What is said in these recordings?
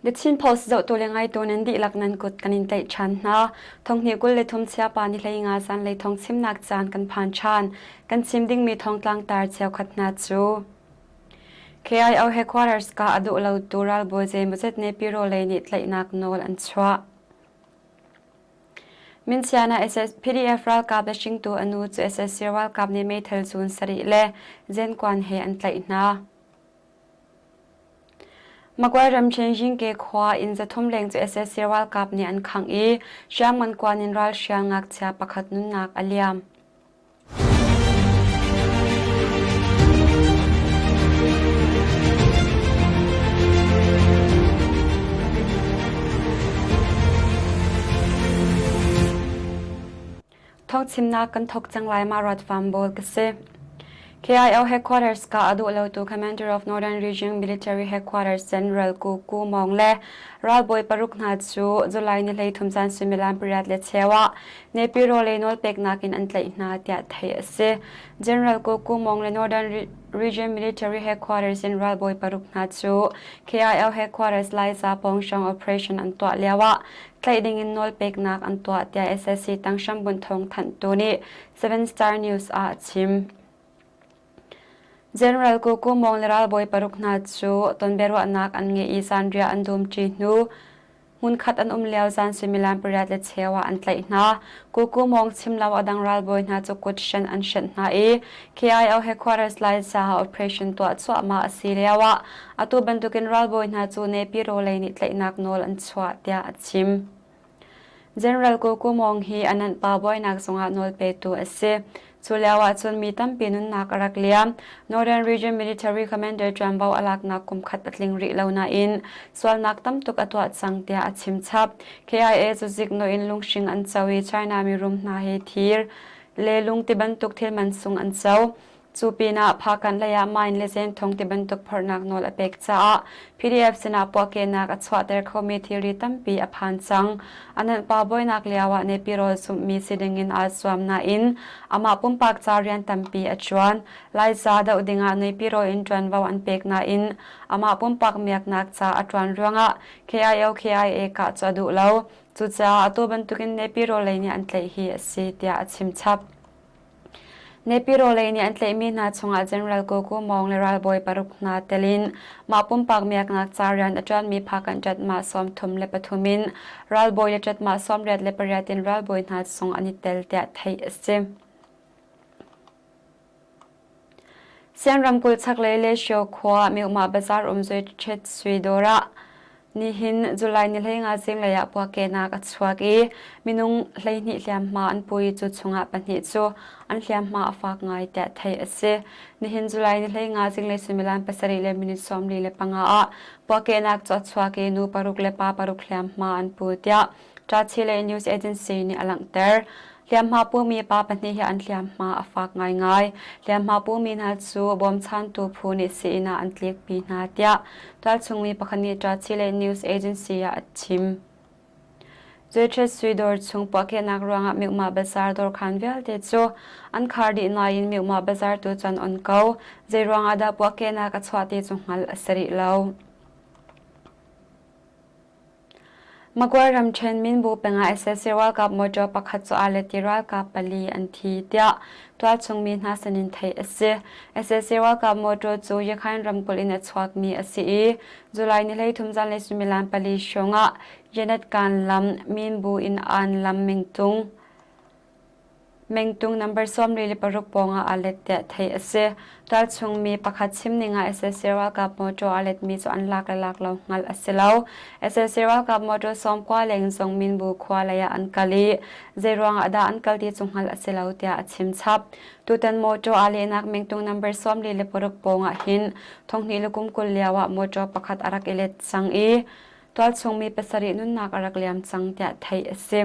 The Chin Post zohtu le ngaitu nan dihlak nan kut kan in tlaih ṭhan hna. Thonghnih 23 chiapa ni 15 zanlei thong chimnak caan kan phan ṭhan. Kan chim dingmi thongtlang tar cheukhat hna cu KIO headquarters ka a duh lotu ralbawi zeimawzet Nepiro lei nih tlaihnak nawl an chuah. Minsian ah PDF ralkap le hringtu a nu cu sac ralkap nih meithal zun sarih le zenkuan he an tlaih hna. Magway ramṭhen Yingke khua inn 300 leng cu sac ralkap nih an khangh i hriamngan kuan in ralhrial ngakchia pakhat nunnak a liam. Thawngchimnak kan thawk cang lai ma ruat fam bawl ka si. KIO headquarters ka a duh lotu Commander of Northern Region Military Headquarters General Ku Ku Mawng le ralbawi paruk hna cu July ni 13 zan suimilam pariat le cheu ah Nepiro lei nawlpeknak in an tlaih hna tiah theih a si. General Ko Ku Mawng le Northern Region Military Headquarters in ralbawi paruk hna cu KIO Headquarters Laiza pawnghrang operation an tuah lioah tlaih ding in nawlpeknak an tuah tiah SSC tanghram thawng thanhtu nih Seven Star News ah a chim. General Ko Ku Mawng le ralbawi paruk hna cu tonbiaruahnak an ngei i zanriah an dumṭi hnu Hmunkhat an um lio zan suimilam pariat le cheu ah an tlaih hna. Kuku Mawng chim lo a dang ralbawi hna cu kut hrenh an hrenh hna i KIO headquarters lai caah operation tuah cuahmah a si lio ah atu bantukin ralbawi hna cu Nepiro lei nih tlaihnak nawl an chuah tiah a chim. General Kuku Mawng hi a nanh pa buainak zongah nawlpetu a si. Cu lio ahcun mi tampi nunnak a rak liam. Northern Region Military Commander ṭuanvo a laknak kum khat a tling rih lo nain sualnak tam tuk a tuah cang tiah a chim chap. KIA cu ziknawh in lunghring an co i China mirum hna he thir le lung tibantuk thil mansung an co. Cu pinah Phakanh lei ah mine le zenthong tibantuk phorhnak nawl a pek caah PDF sinah puahkehnak a chuahter khomi thilri tampi a phan cang. A nanhpa buainak lio ah Nepirawl zumhmi si dingin aa zuam nain amah pumpak ca rian tampi a ṭuan. Laiza doh dingah Nepirawl in ṭuanvo an pek nain amah pumpak miaknak ca a ṭuan ruangah KIO KIA kah cu a duh lo. Cucaah atu bantukin Nepirawl lei nih an tlaih hi a si tiah a chim chap. Nepiro lei nih an tlaihmi hna chungah General Ko Ku Maung le ralbawi paruk hna tel in mah pumpak miaknak ca rian a ṭuanmi Phakanh ṭatmah 33 in ralbawi le ṭatmah 88 in ralbawi hna zong an i tel tiah theih a si. Sian ramkulh chaklei Leshio khua Myuhmah bazar um Zui Ṭhet Sui dawr ah nihin July ni 15 zinglei ah puakehnak a chuak i minung 12 hliamhma an pu i cu chungah pahnih cu an hliamhma a fak ngai tiah theih a si. Nihin July ni 15 zinglei suimilam pasarih le minute 45 ah puakehnak cu a chuak i nu paruk le pa paruk hliamhma an pu tiah Ṭachile News Agency nih a langhter. Hliamhma pumi pa pahnih hi an hliamhma a fak ngaingai. Hliamhma pumi hna cu bawmchantu phu nih sii-inn ah an tlikpi hna tiah tualchungmi pakhat nih Ṭachile News Agency ah a chim. Zuiṭhet sui dawr chung puahkehnak ruangah Mi'hmah Bazar dawrkhan vialte cu an khar dih nain Mi'hmah Bazar tu cu an on ko. Zeiruang ah dah puahkehnak a chuah ti cu hngalh a si rih lo. Magway ramṭhen Minbu peng ah sac ralkap motor pakhat cu aa let i ralkap pali an thi tiah tualchung mi hna sinin theih a si. Sac ralkap motor cu Yakhain ramkulh in a chuakmi a si i July ni 13 zanlei suimilam pali hrawng ah Yanatkan lam Minbu in Aan lam Mingtung Mengtung number 46 pawngah aa let tiah theih a si. Tualchung mi pakhat chim ning ah sac ralkap motor aa letmi cu an lak le lak lo hngalh a si lo. Sac ralkap motor sawmkua leng zong Minbu khua lei ah an kal i zeiruang ah dah an kal ti cu hngalh a si lo tiah a chim chap. Tutan motor aa lehnak mengtung number 46 pawngah hin thonghnih le kum 20 lio ah motor pakhat a rak i let cang i tualchung mi pasarih nunnak a rak liam cang tiah theih a si.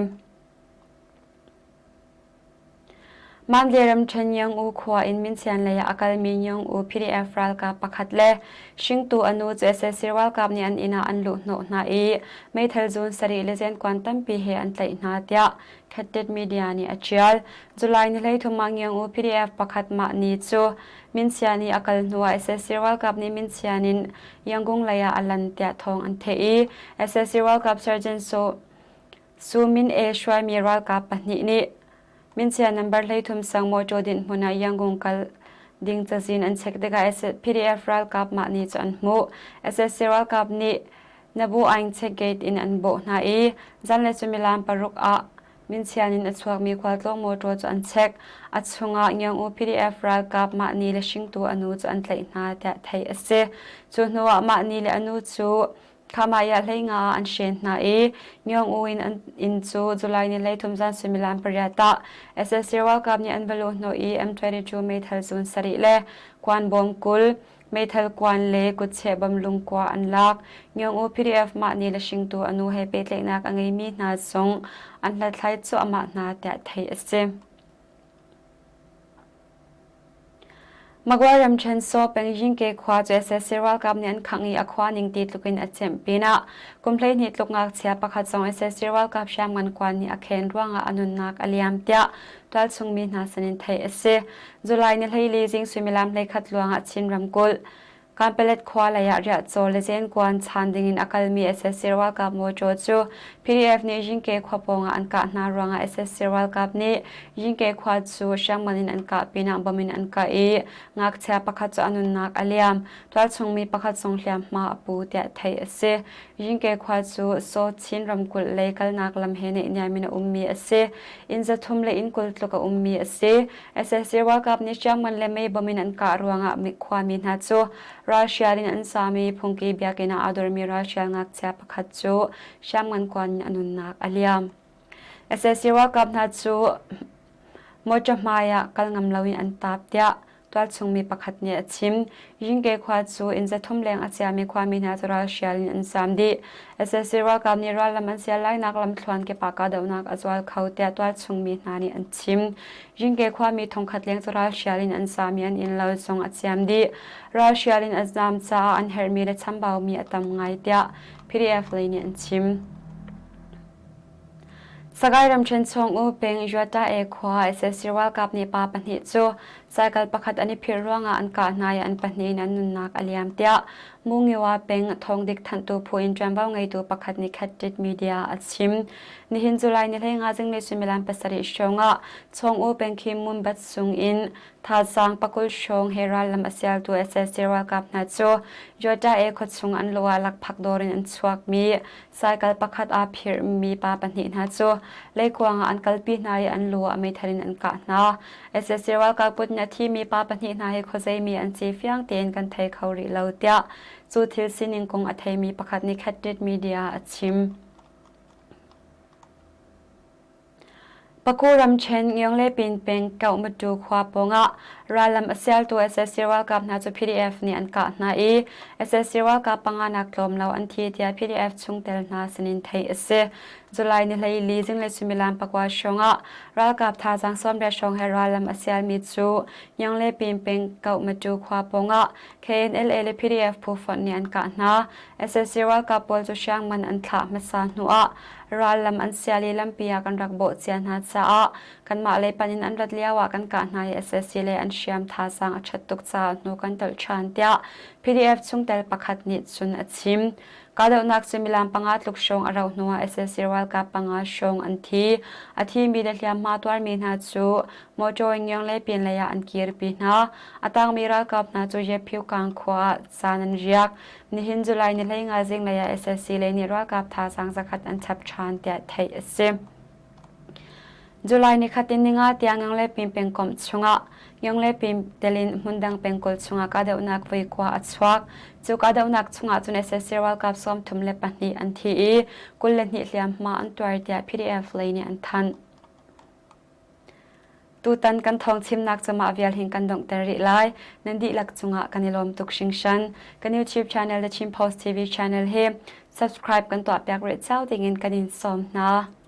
Mandalay ramṭhen Nyaung-U khua in Minsian lei ah a kalmi Nyaung-U PDF ralkap pakhat le hringtu a nu cu sac ralkap nih an inn ah an luhhnawh hna i meithal zun sarih le zenkuan tampi he an tlaih hna tiah Khattit Media nih a ṭial. July ni 13 ah Nyaung-U PDF pakhat mah ni cu Minsian i a kal hnuah sac ralkap nih Minsian in Yangon lei ah a lan tiah thawng an theih i sac ralkap Sergeant Su Min E hruaimi ralkap pahnih nih Minchia number 33 sang mawṭaw dinhhmun ah Yangon kal ding cazin an check tikah PDF ralkap mah ni cu an hmuh. Sac ralkap nih Nabu Aing check gate in an bawh hna i zanlei suimilam paruk ah Minchian in a chuakmi khualtlawng mawṭaw cu an check. A chungah Ngiang-U PDF ralkap mah ni le hringtu a nu cu an tlaih hna tiah theih a si. Cu hnuah mah ni le a nu cu Khamaiah 15 ah an hren hna i Ngiang-U in an inn cu July ni 13 zan suimilam pariat ah sac ralkap nih an va luhhnawh i M22 meithal zun sarih le kuan bawm 20, meithal kuan le kutcheh bom lungkua an lak. Ngiang-U PDF mah ni le hringtu a nu he pehtlaihnak a ngeimi hna zong an hlathlai cuahmah hna tiah theih a si. Magway ramṭhen Saw peng Yingke khua cu sac ralkap nih an khangh i a khua ning ti tluk in a ciamh pinah kum 12 tluk ngakchia pakhat zong sac ralkap hriamngan kuan nih a khen ruangah a nunnak a liam tiah tualchung mi hna sinin theih a si. July ni 14 zing suimilam 11 luangah Chin ramkulh Kanpelet khua lei ah riahcaw le zenkuan chaan dingin a kalmi sac ralkap mawṭaw cu PDF nih Yingke khua pawngah an kah hna ruangah sac ralkap nih Yingke khua cu hriamngan in an kah pinah bom in an kah i ngakchia pakhat cu a nunnak a liam. Tualchung mi pakhat zong hliamhma a pu tiah theih a si. Yingke khua cu Saw Chin ramkulh lei kalnak lam he naihniam in a ummi a si. Inn 300 le inn 20 tluk a ummi a si. Sac ralkap nih hriamngan le mei bom in an kah ruangah khuami hna cu ralhrial in an zaam i phungki biakinn ah aa dormi ralhrial ngakchia pakhat cu hriamngan kuan in a nunnak a liam. Sac ralkap hna cu mawṭaw hmai ah kal ngam loin an tap tiah tualchung mi pakhat nih a chim. Yingke khua cu inn 300 leng a chiami khuami hna cu ralhrial in an zaam dih. Sac ralkap nih rallam an sial lainak lamthluan kip ah kahdohnak a zual kho tiah tualchung mi hna nih an chim. Yingke khuami thongkhat leng cu ralhrial in an zaam i an innlo zong a ciam dih. Ralhrial in a zaam caah an herhmi le chambaumi a tam ngai tiah PDF lei nih an chim. Sagaing ramṭhen chung U Peng Yuatae khua sac ralkap nih pa pahnih cu cycle pakhat an i phirh ruangah an kah hna i an pahnih in an nunnak a liam tiah Mungiwa peng thawngdik thanhtu phu in ṭuanvo ngeitu pakhat nih Khat Media a chim. Nihin July ni 15 zinglei suimilam pasarih hrawng ah Chong U peng khi Mumbat sung in Thazaang pakul hrawng he rallam a sialtu sac ralkap hna cu Yuatae khuachung an lo ah lakphak dawr in an chuakmi Cycle pakhat aa phirhmi pa pahnih hna cu leikuang ah an kalpi hna i an lu ah meithal in an kah hna. Sac ralkap kut in a thimi pa pahnih hna hi khuazeimi an si fiang tein kan thei kho rih lo tiah cu thil sining kong a theimi pakhat nih Khattit Media a chim. Paku ramṭhen Ngianglepin peng Kauhmatu khua pawngah rallam a sialtu sac ralkap hna cu PDF nih an kah hna i sac ralkap panganak tlawm lo an thi tiah PDF chungtel hna sinin theih a si. July ni 14 zinglei suimilam pakua hrawngah ralkap thazaang 80 hrawng he rallam a sialmi cu Ngianglepin peng Kauhmatu khua pawngah KNLA le PDF phu fonh nih an kah hna. Sac ralkap pawl cu hriangman an thlah hmasa hnuah rallam an sial i lampi ah kan rak bawh cia hna caah kanmah lei pan in an rat lio ah kan kah hna i sac le an hriam thazaang a ṭhat tuk caah hnu kan tolh ṭhan tiah PDF chungtel pakhat nih cun a chim. Kahdohnak suimilam panga tluk hrawng a rauh hnuah sac ralkap panga hrawng an thi. A thimi le hliamhma tuarmi hna cu motor in Ngiang le pinlei ah an kirpi hna. A tangmi ralkap hna cu Yephiu Kang khua ah caan an riak. Nihin July ni 15 zinglei ah sac lei nih ralkap thazaang zakhat an chap ṭhan tiah theih a si. July ni khat in ninga tiang Ngangle pengkomh chungah Ngangle telin hmundang pengkulh chungah kahdohnak voi kua a chuak. Cu kahdohnak chungah cun sac ralkap 32 an thi i 22 hliamhma an tuar tiah PDF lei nih an thanh. Tutan kan thawng chimnak cu mah vial hin kan donghter rih lai. Nan dihlak cungah kan i lawm tuk hringhran. Kan YouTube channel The Chin Post TV channel hi subscribe kan tuahpiak rih cio dingin kan in sawm hna.